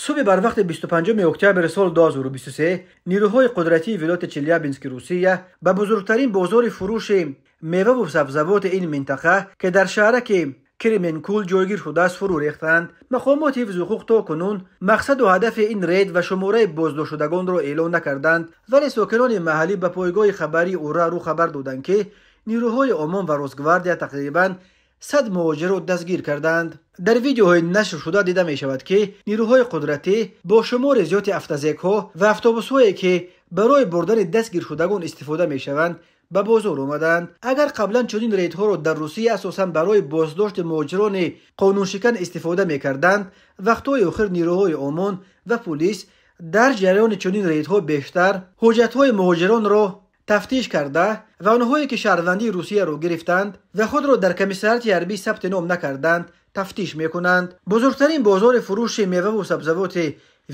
Субҳи барвақти 25 октябри соли 2023 нирӯҳои қудратии вилояти Челябински Русия ба бузургтарин бозори фурӯши меваву сабзавоти ин минтақа, ки дар шаҳраки Кременкул ҷойгир шудааст, фурӯ рехтанд. Мақомоти ҳифзи ҳуқуқ то кунун мақсаду ҳадафи ин рейд ва шумораи боздоштшудагонро эълон накарданд, вале сокинони маҳаллӣ ба пойгоҳи хабарии Ура.ру хабар доданд, ки нирӯҳои ОМОН ва Росгвардия тақрибан 100 муҳоҷирро дастгир карданд. Дар видеоҳои нашршуда дида мешавад, ки нирӯҳои қудратӣ бо шумори зиёди автозекҳо ва автобусҳое, ки барои бурдани дастгиршудагон истифода мешаванд, ба бозор омаданд. Агар қаблан чунин рейдҳоро дар Русия асосан барои боздошти муҳоҷирони қонуншикан истифода мекарданд, вақтҳои охир нирӯҳои ОМОН ва пулис дар ҷараёни чунин рейдҳо бештар ҳуҷҷатҳои муҳоҷиронро тафтиш карда ва онҳое, ки шаҳрвандии Русияро гирифтанд ва худро дар комиссариати ҳарбӣ сабти ном накарданд, тафтиш мекунанд. Бузургтарин бозори фурӯши меваву сабзавоти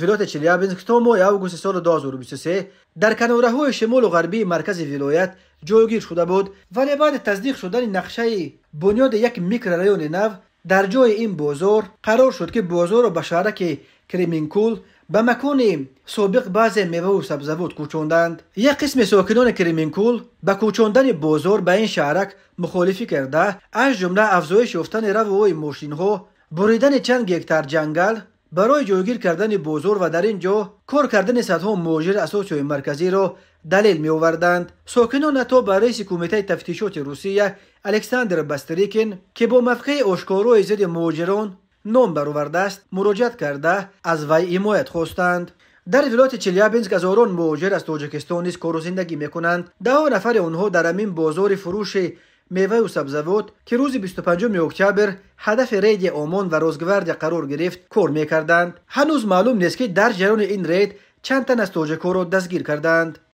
вилояти Челябинск то моҳи августи соли 2023 дар канораҳои шимолу ғарбии маркази вилоят ҷойгир шуда буд, вале баъди тасдиқ шудани нақшаи бунёди як микрорайони нав дар ҷои ин бозор қарор шуд, ки бозорро ба шаҳраки Кременкул, ба макони собиқ баъзе меваву сабзавот кӯчонданд. Як қисми сокинони Кременкул ба кӯчондани бозор ба ин шаҳрак мухолифӣ карда, аз ҷумла афзоиш ёфтани равуҳои мошинҳо, буридани чанд гектар ҷангал барои ҷойгир кардани бозор ва дар ин ҷо кор кардани садҳо муҳоҷир аз Осиёи Марказиро далел меоварданд. Сокинон ҳатто ба раиси Кумитаи тафтишоти Русия Александр Бастрикин, ки бо мавқеи ошкорои зидди муҳоҷирон ном баровардааст, муроҷиат карда, аз вай ҳимоят хостанд. Дар вилояти Челябинск ҳазорон муҳоҷир аз Тоҷикистон низ кору зиндагӣ мекунанд. Даҳо нафари онҳо дар ҳамин бозори фурӯши меваю сабзавот, ки рӯзи 25 октябр ҳадафи рейди ОМОН ва Росгвардия қарор гирифт, кор мекарданд. Ҳанӯз маълум нест, ки дар ҷараёни ин рейд чанд тан аз тоҷикҳоро дастгир карданд.